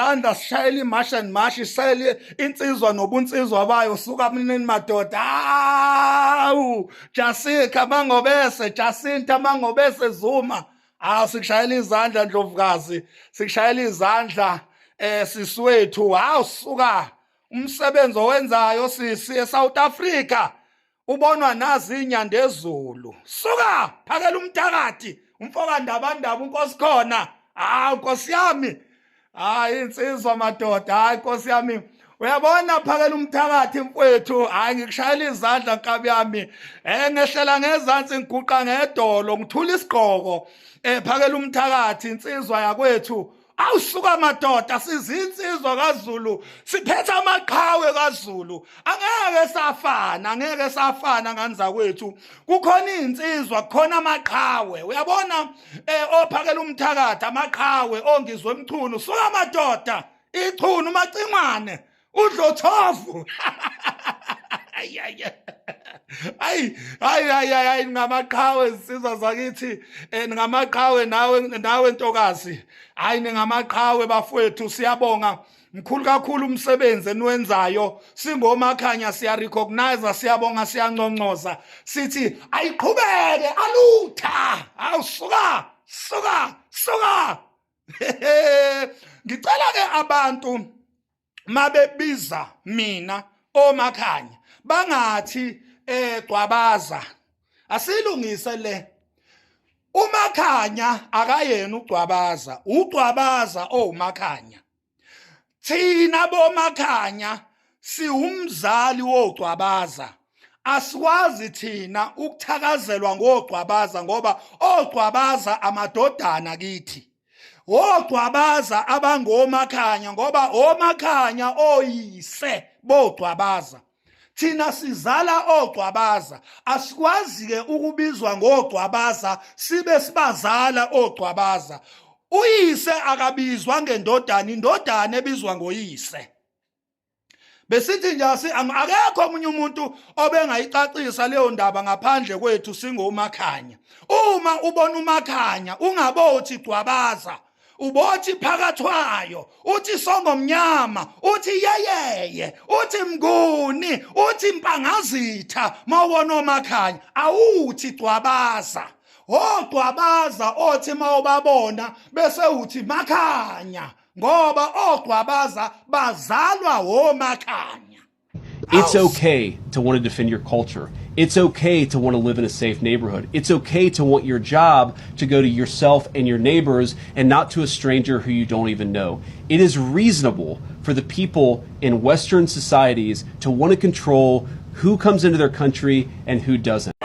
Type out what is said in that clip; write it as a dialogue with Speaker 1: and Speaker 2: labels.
Speaker 1: Izandla sishayela imash and mash, sishayela insizwa nobunsizwa bayo. Suka minini madoda. Awu Jessica Mangobese, Jacinta Mangobese Zuma. Awu, sikushayela izandla Ndlovukazi, sikushayela izandla siswethu. Hawu suka, umsebenzi owenzayo sisi eSouth Africa ubonwa nazi inyandezulu. Suka, phakela umthakathi, umfoka Ndabandaba, unkosi khona. Hawu nkosi yami, hayi insizwa madoda, hayi nkosi yami. Uyabona, phakela umthakathi mfowethu, hayi ngikushayela izandla nkabi yami. Ngehlela ngezansi, ngiguqa ngedolo, ngithula isigqoko. Phakela umthakathi, insizwa yakwethu. Awusuka madoda, sizinsizwa kaZulu, siphethe amaqhawe kaZulu. Angeke safana, angeke safana nganza kwethu. Kukhona izinsizwa, kukhona amaqhawe. Uyabona, ophakela umthakathi, amaqhawe ongizwe emchunu. Suka madoda, ichunu macingwane, udlothovu. Ayi ayi ayi ayi, ngamaqhawe insizwa zakithi, ngamaqhawe nawe, nawe ntokazi. Hayi, ningamaqhawe bafowethu, siyabonga. Mkhulu kakhulu umsebenzi eniwenzayo. Singomakhanya siya recognize, siyabonga, siyanconcoza, sithi ayiqhubeke alutha. Awusuka, suka, suka. Ngicela ke abantu mabebiza mina omakhanya bangathi gcwabaza. Asilungise le. Umakhanya akayena ugcwabaza, ugcwabaza owumakhanya. Thina bomakhanya siwumzali wogcwabaza. Asikwazi thina ukuthakazelwa ngogcwabaza ngoba ogcwabaza amadodana kithi. Ogcwabaza abangomakhanya ngoba omakhanya oyise bogcwabaza. Thina sizala ogcwabaza, asikwazi ke ukubizwa ngogcwabaza sibe sibazala ogcwabaza. Uyise akabizwa ngendodana, indodana ebizwa ngoyise. Besithi nje akekho omunye umuntu obengayicacisa leyo ndaba ngaphandle kwethu singomakhanya. Uma ubona umakhanya ungabothi gcwabaza, ubothi phakathwayo, uthi songomnyama, uthi yeyeye, uthi mnguni, uthi mpangazitha. Mawubona omakhanya awuthi gcwabaza. Ogcwabaza othi mawubabona bese uthi makhanya, ngoba ogcwabaza bazalwa womakhanya.
Speaker 2: It's okay to want to defend your culture. It's okay to want to live in a safe neighborhood. It's okay to want your job to go to yourself and your neighbors and not to a stranger who you don't even know. It is reasonable for the people in Western societies to want to control who comes into their country and who doesn't.